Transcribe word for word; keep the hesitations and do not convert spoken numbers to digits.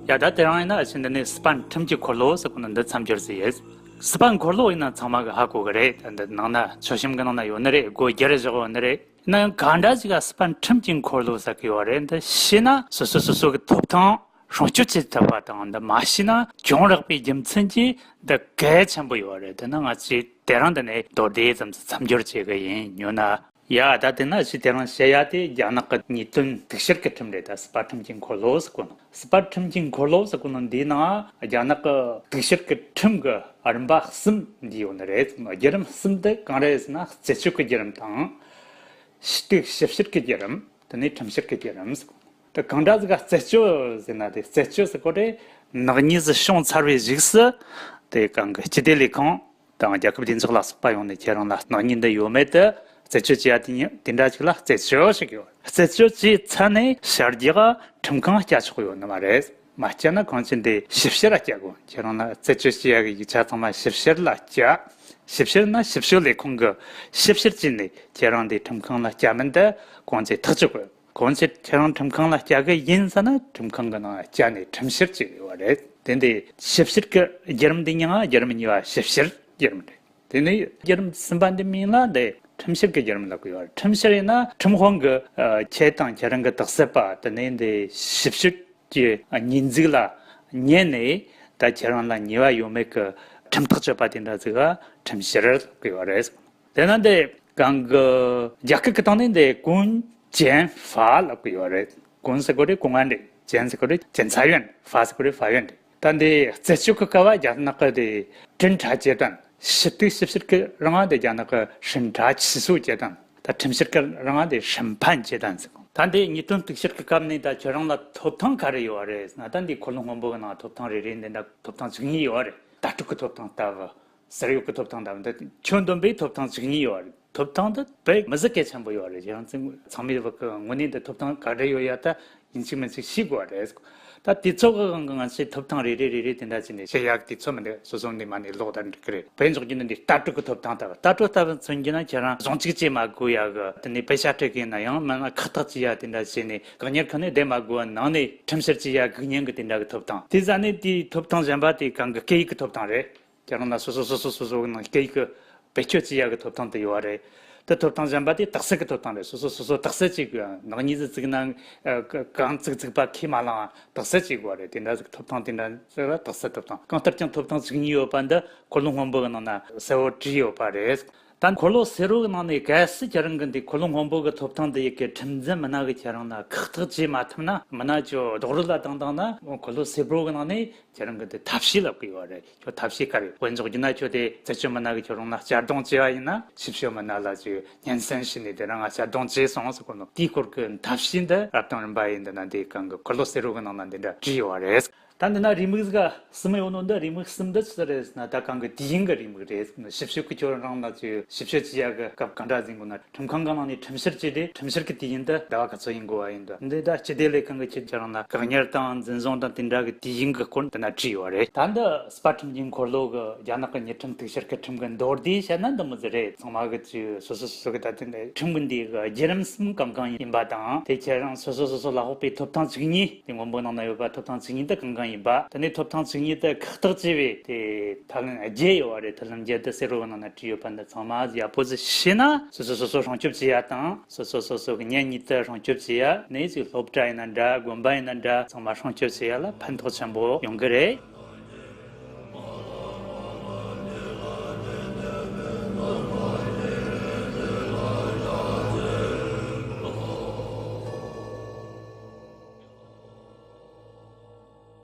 ཡ་ད་དེ་རིང་ཡིན་ན་ཕྱི་འདི་ནས་སྲིད་པ་ཁྲིམས་ཀྱི་འཁོར་ལོ་ཟེར་གོ་ནོ་འདི་མཚམས་སྦྱོར་ཟིག་ཡིན། སྲིད་པ་འཁོར་ལོ་ཡིན་ན་ཚང་མ་གི་ཧ་གོ་གི་རེད། ད་འདི་ནང་ན་མཆོད་བཤམས་གི་ནང་ན་ཡོད་ནི་རེད། སྒོ་རྒྱབ་རེ་བཞག་ཡོད་ནི་རེད། ཡིན་ན་ཡང་གང་འདྲ་ཞིག་ག་སྲིད་པ་ཁྲིམས་ཀྱི་འཁོར་ལོ་ཟེར་གི་ཡོད་རེད། འདི་ཤེས་ན་སོ་སོ་སོ་སོ་གི་ཐོབ་ཐང་སྲུང་སྐྱོབ་བྱེད་ཐུབ་པ་དང་། འདི་མ་ཤེས་ན་གྱོང་རག་པའི་རྒྱུ་མཚན་གྱིས་འདི་གལ་ཆེན་པོ་ཡོད་རེད། དེ་ན་ང་ཚོས་དེ་རིང་འདི་ནས་མདོར་བསྡུས་ཙམ་ཞིག་མཚམས་སྦྱོར་བྱེད་གི་ཡིན། ཉོ་ན། ཡ་ད་དེ་ན་ཞིག་དེ་རིང་བཤད་ཡ་དེ་རྒྱ་ནག་གི་ཉེས་དོན་སྡིག་སྤྱོད་ཀྱི་ཁྲིམས་རེད། ད་སྲིད་པ་ཁྲིམས་ཀྱི་འཁོར་ལོ་ཟེར་གོ་ནོ། སྲིད་པ་ཁྲིམས་ཀྱི་འཁོར་ལོ་ཟེར་གོ་ནོ་འདིའི་ནང་རྒྱ་ནག་གི་སྡིག་སྤྱོད་ཀྱི་ཁྲིམས་ཀྱི་རིམ་པ་གསུམ་འདུས་ཡོད་ནི་རེད། བརྒྱུད་རིམ་གསུམ་དེ་གང་རེད་ཟེར་ན། རྩད་གཅོད་ཀྱི་བརྒྱུད་རིམ་དང་། ཞུ་གཏུག་ཞིབ་བཤེར་གྱི་བརྒྱུད་རིམ། དེ་ནས་ཁྲིམས་བཤེར་གྱི་བརྒྱུད་རིམ་ཟེར་གོ། དེ་གང་འདྲ་ཟིག་ག་རྩད་གཅོད་ཟེར་ན། དེ་རྩད་གཅོད་ཟེར་གོ་དེ་ནག་ཉེས་སུ་བྱུང་ཚར་བའི་རྗེས་སུ་དེ་གང་གི་སྤྱི་བདེ་ལས་ཁུངས་དང་རྒྱལ་ཁབ་བདེ་འཇགས་ལ་སོགས་པ་ཡོང་ནས་ཁྱེད་རང་ལ་ནག་ཉེས་འདི་ཡོད་མེད་དེ་རྩད་གཅོད་བྱེད་ཡ་དེ་ཉིད་དེ་འདྲ་ཞིག་ལ་རྩད་གཅོད་ཞིག་ཡོད། རྩད་གཅོད་བྱས་ཚར་ནས་བྱ་རྒྱག་ཁྲིམས་ཁང་བསྐྱལ་ཆོག་ཡོད་ནི་མ་རེད། མ་བསྐྱལ་ན་གང་ཅི་འདི་ཞིབ་བཤེར་ལ་བསྐྱལ་དགོས། ཁྱེད་རང་ལ་རྩད་གཅོད་བྱེད་ཡ་གི་ཡིག་ཆ་ཚང་མ་ཞིབ་བཤེར་ལ་བསྐྱལ། ཞིབ་བཤེར་ན་ཞིབ་དཔྱོད་ལས་ཁུངས་ཀྱིས་ཞིབ་བཤེར་བྱས་ནས་ཁྱེད་རང་འདི་ཁྲིམས་ཁང་ལ་བསྐྱལ་མིན་དེ་གང་ཅི་ཐག་གཅོད་དགོས། གང་ཅི་ཁྱེད་རང་ཁྲིམས་ཁང་ལ་བསྐྱལ་གི་ཡིན་ཟེར་ན་ཁྲིམས་ཁང་གི་ནང་བསྐྱལ་ནས་ཁྲིམས་བཤེར་བྱེད་དགོས་པ་རེད། དེ་འདི་ཞིབ་བཤེར་གྱི་བརྒྱུད་རིམ་འདི་ཉིད་ང་བརྒྱུད་རིམ་གཉིས་པ་ཞིབ་བཤེར་བརྒྱུད་རིམ་རེད། དེ་ནས་བརྒྱུད་རིམ་གསུམ་པ་འདི་མིང་ལ་འདི་ཁྲིམས་བཤེར་གྱི་བརྒྱུད་རིམ་ལབ་ཀྱི་ཡོད་རེད། ཁྲིམས་བཤེར་ཡིན་ན་ཁྲིམས་དཔོན་གྱིས་ཨ་ཁྱེད་དང་ཁྱེད་རང་གི་དག་སེལ་པ་དེ་ནས་འདི་ཞིབ་བཤེར་གྱི་ཉེས་འཛུགས་ལ་ཉན་ནས་ད་ཁྱེད་རང་ལ་ཉེས་པ་ཡོད་མེད་ཀྱི་ཁྲིམས་ཐག་གཅོད་པ་དེ་འདྲ་ཟིག་ག་ཁྲིམས་བཤེར་ལབ་ཀྱི་ཡོད་རེད། དེ་ན་འདི་གང་གི་རྒྱ་སྐད་ཀྱི་སྟེང་ནས་འདི་公检法ལབ་ཀྱི་ཡོད་རེད།公ཟེར་གོ་རེད་公安རེད།检ཟེར་གོ་རེད་检察院།法ཟེར་གོ་རེད法院རེད། ད་འདི་རྩད་གཅོད་ཀྱི་སྐབས་རྒྱ་ནག་གི་དེ་偵查阶段། ཞུ་གཏུག་ཞིབ་བཤེར་གྱི་རིང་དེ་རྒྱ་ནག་གི་审查起诉阶段། ད་ཁྲིམས་བཤེར་གྱི་རིང་དེ审判阶段ཟེར། ད་འདི་ཉེས་དོན་སྡིག་སྤྱོད་ཀྱི་སྐབས་ནས་ད་ཁྱོད་རང་ལ་ཐོབ་ཐང་ག་རེ་ཡོད་རེད་ཟེར་ན། ད་འདི་འཁོར་ལོ་སྔོན་པོ་གི་ནང་ཐོབ་ཐང་རེ་རེ་འདི་འདྲ་ཐོབ་ཐང་བཅུ་གཉིས་ཡོད་རེད། ལྟ་གྲུབ་ཀྱི་ཐོབ་ཐང་ལྟ་བུ། ཟུར་གཡོག་གི་ཐོབ་ཐང་ལྟ་བུ། འདི་ཁྱོན་བསྡོམས་པའི་ཐོབ་ཐང་བཅུ་གཉིས་ཡོད་རེད། ཐོབ་ཐང་འདི་དཔེ་མི་ཟིག་གལ་ཆེན་པོ་ཡོད་རེད། ཁྱེད་རང་ཚོ་ཚང་མའི་བུ་གི་ངོས་ནས་འདི་ཐོབ་ཐང་ག་རེ་ཡོད་ཡ་ད་ཡིན་གཅིག་མིན་གཅིག་ཤེས་དགོས་པ་རེད། ད་དུས་ཚོད་ཀྱི་དབང་གིས་ང་ཚོས་ཐོབ་ཐང་རེ་རེ་རེ་རེ་དེ་འདྲ་བྱས་ནས་བཤད་ཡག་དུས་ཚོད་མི་འདུག་སོ་སོ་འདི་མ་ནས་ལོག་ད་འགྲིག་གི་རེད། དཔེ་འཇོག་རྒྱུ་ནི་འདི་ལྟ་གྲུབ་ཀྱི་ཐོབ་ཐང་ལྟ་བུ། ལྟ་གྲུབ་ལྟ་བུ་མཚོན་རྒྱུ་ན་ཁྱེད་རང་གཞུང་གཅིག་བྱེད་མ་དགོས་ཡ་གི། དེ་ནས་པེ་ཤ་སྤྲད་གི་ཡིན་ན་ཡང་མིན་ན་ཁག་ཐེག་བྱེད་ཡ་དེ་འདྲ་བྱས་ནས་བཀག་ཉར་ཁང་ནས་བསྡད་མ་དགོས་པ། ནང་ནས་ཁྲིམས་བཤེར་བྱེད་ཡ་སྒུག་ཉན་གི་དེ་འདྲ་གི་ཐོབ་ཐང་། དེ་ཟ་ནས་དེའི་ཐོབ་ཐང་གཞན་པ་དེ་གང་གི་སྐད་ཡིག་གི་ཐོབ་ཐང་རེད། ཁྱེད་རང་ལ་སོ་སོ་སོ་སོ་སོ་སོ་གི་ནང་སྐད་ཡིག་གི་བེད་སྤྱོད་བྱེད་ཡག་གི་ཐོབ་ཐང་དེ་ཡོད་པ་རེད། དེ་ཐོབ་ཐང་གཞན་པ་དེ་དག་ས་གི་ཐོབ་ཐང་རེད། སོ་སོ་སོ་སོ་དག་ས་བྱེད་དགོས། ནག་ཉེས་སུ་བཙུགས་ན་ཨ་ག་གང་བཙུགས་བཙུགས་པ་ཁས་མ་བླངས་དག་ས་བྱེད་དགོས་པ་རེད། དེ་འདྲ་ཟིག་ཐོབ་ཐང་དེ་འདྲ་ཟིག་ལ་དག་ས་ཐོབ་ཐང་། གང་ལྟར་ཀྱང་ཐོབ་ཐང་བཅུ་གཉིས་ཡོད་པ་འདི་འཁོར་ལོ་སྔོན་པོ་གི་ནང་ན་གསལ་བོ་བྲིས་ཡོད་པ་རེད། ད་འཁོར་ལོ་སེར་པོ་གི་ནང་ནས་གལ་སྲིད་ཁྱེད་རང་གི་འདི་འཁོར་ལོ་སྔོན་པོ་གི་ཐོབ་ཐང་འདི་ཡི་གེ་ཁྲིམས་འཛིན་མི་སྣ་གིས་ཁྱེད་རང་ལ་ཁག་ཐེག་བྱེད་མ་ཐུབ་ན། མི་སྣ་ཁྱོད་རྡོག་རོལ་ལ་བཏང་བཏང་ན་འཁོར་ལོ་སེར་པོ་གི་ནང་ནས་ཁྱེད་རང་གི་དེ་ཐབས་ཤེས་ལབ་གི་ཡོད་རེད། ཁྱོད་ཐབས་ཤེས་ག་རེ། དཔེ་འཇོག་རྒྱུ་ན་ཁྱོད་དེ་རྩད་གཅོད་མི་སྣ་གིས་ཁྱོད་རང་ལ་གཅར་རྡུང་བྱས་པ་ཡིན་ན། ཞིབ་དཔྱོད་མི་སྣ་ལ་ཅིག་སྙན་སེང་ཞུས་ནས་དེ་རང་ང་གཅར་རྡུང་བྱས་སོང་ཟེར་གོ་ནོ། དེའི་སྐོར་གྱི་ཐབས་ཤེས་འདི་རབ་དང་རིམ་པ་ཡིན། འདི་ན་འདི་གང་གི་འཁོར་ལོ་སེར་པོ་གི་ནང་ན་འདི་འདྲ་བྲིས་ཡོད་རེད། ད་འདི་ན་རེའུ་མིག་གསུམ་ཡོད་ནོ་འདི། རེའུ་མིག་གསུམ་འདི་ཆི་རེད་ཟེར་ན་ད་གང་གི་དུས་ཡུན་གྱི་རེའུ་མིག་རེད། ཞིབ་དཔྱོད་ཀྱི་ཁྱོད་རང་ལ་ཅིག་ཞིབ་དཔྱོད་བྱེད་ཡག་གི་སྐབས་གང་འདྲ་ཟིག་ཡིན་དགོས་ན། ཁྲིམས་ཁང་གི་ནང་ནས་ཁྲིམས་བཤེར་བྱས་ཏེ་ཁྲིམས་བཤེར་གྱི་དུས་ཡུན་དེ་ཟླ་བ་ག་ཚོད་ཡིན་དགོས་པ་ཡིན་འདུག་འདི་ད་སྤྱི་བདེ་ལས་ཁང་གིས་ཁྱེད་ཁྱེད་རང་ལ་བཀག་ཉར་དང་འཛིན་བཟུང་དང་དེ་འདྲ་གི་དུས་ཡུན་གྱི་སྐོར་འདི་ན་བྲིས་ཡོད་རེད། ད་འདི་སྲིད་པ་ཁྲིམས་ཀྱི་འཁོར་ལོ་གི་རྒྱ་ནག་གི་ཉེས་ཁྲིམས་སྡིག་སྤྱོད་ཀྱི་ཁྲིམས་ཀྱི་མདོར་བསྡུས་བཤད་ན་འདི་མོ་ཟིག་རེད། ཚང་མ་གི་ཅིག་སོ་སོ་སོ་སོ་གི་ད་དེ་འདྲ་ཁྲིམས་ཀྱི་འདི་གི་བརྒྱུད་རིམ་གསུམ་གང་གང་ཡིན་པ་དང་། དེ་ཁྱེད་རང་སོ་སོ་སོ་སོ་ལ་ཕོག་པའི་ཐོབ་ཐང་བཅུ་གཉིས། དེ་སྔོན་པོ་ནང་ན་ཡོད་པ་ཐོབ་ཐང་བཅུ་གཉིས་དེ་གང་གང་ཡིན་པ། དེ་ནས་ཐོབ་ཐང་བཅུ་གཉིས་དེ་ཁག་ཐེག་བྱས་པའི་དེ་ཐབས་ལམ་བརྒྱད་ཡོད་པ་རེད། ཐབས་ལམ་བརྒྱད་དེ་སེར་པོ་གི་ནང་ན་བྲིས་ཡོད་པ་འདི་ཚང་མ་ཡག་པོ་ཟིག་ཤེས་ན། སོ་སོ་སོ་སོ་སྲུང་སྐྱོབ་བྱེད་ཡ་དང་། སོ་སོ་སོ་སོ་གི་གཉེན་ཉེ་དེ་སྲུང་སྐྱོབ་བྱེད་ཡ། ནས་ཅིག་སློབ་གྲྭ་ཡིན་ན་འདྲ། དགོན་པ་ཡིན་ན་འདྲ། ཚང་མ་སྲུང་སྐྱོབ་བྱེད་ཡ་ལ་ཕན་ཐོགས་ཆེན་པོ་ཡོང་གི་རེད།